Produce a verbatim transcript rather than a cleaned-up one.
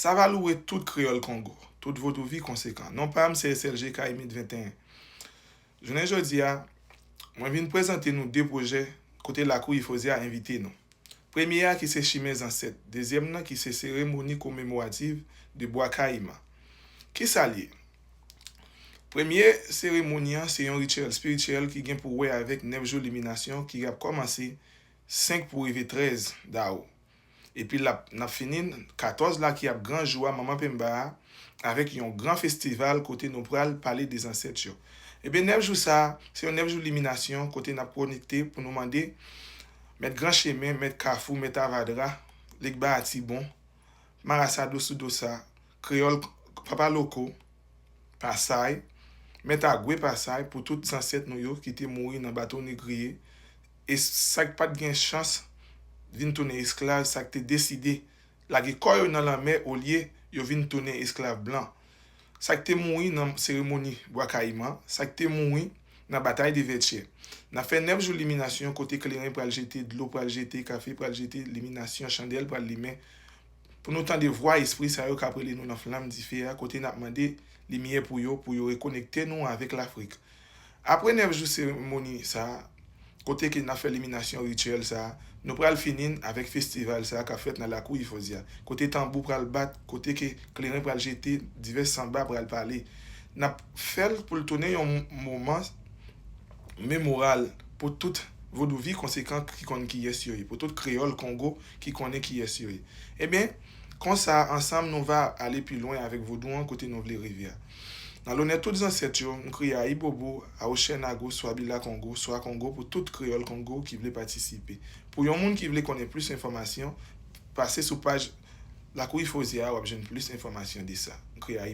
Sa va louwe tout kreyòl Kongo, tout vodouvi konsekan. Non pa m se S L G Kayimit venteyen. Jounen jodi a, mwen vin prezante nou de pwojè kote Lakou Ifozi a envite nou. Premye a ki se Chimen Zansèt, dezyèm nan ki se Seremoni Komemorativ de Bwa Kayiman. Kisa l ye? Premye seremoni an se yon rityèl espirityèl ki gen pou wè avèk nèf jou liminasyon ki ap kòmanse senk pou rive trèz dawou. Epi l ap, n ap fini l katòz la ki ap gran jou a Manman Pemba a, avèk yon gran festival kote nou pral pale de zansèt yo. Ebyen, nèf jou sa a, se yon nèf jou liminasyon kote n ap konekte pou nou mande Mèt Gran Chemen, Mèt Kafou, Mèt Avadra, Legba Atibon, Marasa Dosudosa, Kreyòl Papa Loko, Pasay, Mèt Agwe Pasay pou tout zansèt nou yo ki te mouri nan bato negriye, e sa k pa t gen chans vin tounen esklav, sa k te deside lage kò yo nan lanmè olye yo vin tounen esklav blan, sa k te mouri nan seremoni Bwa Kayiman, sa k te mouri nan batay de Vètyè. N ap fè nèf jou liminasyon kote kleren pral jete, dlo pral jete, kafe pral jete, liminasyon, chandèl pral limen, pou nou tande vwa espri sa yo k ap rele nou nan flanm dife a, kote n ap mande limyè pou yo, pou yo rekonekte nou avèk Lafrik. Apre nèf jou seremoni sa a, kote ke n ap fè liminasyon rityèl sa a, nou pral fini n avèk festival sa a k ap fèt nan Lakou Ifozi a, kote tanbou pral bat, kote ke kleren pral jete, divès sanba pral pale. N ap fè l pou l tounen yon moman memoral pou tout vodouvi konsekan ki konn kiyès yo ye, pou tout kreyòl Kongo ki konnen kiyès yo ye. Ebyen, konsa, ansanm, nou va ale pi lwen avèk vodou an kote nou vle rive a. Nan lonè tout zansèt yo, m kriye Ayibobo, Awochè Nago, Swabila Kongo, Swa Kongo pou tout kreyòl Kongo ki vle patisipe. Pou yon moun ki vle konnen plis enfòmasyon, pase sou paj Lakou Ifozi a, w ap jwenn plis enfòmasyon de sa. M kriye Ayibobo.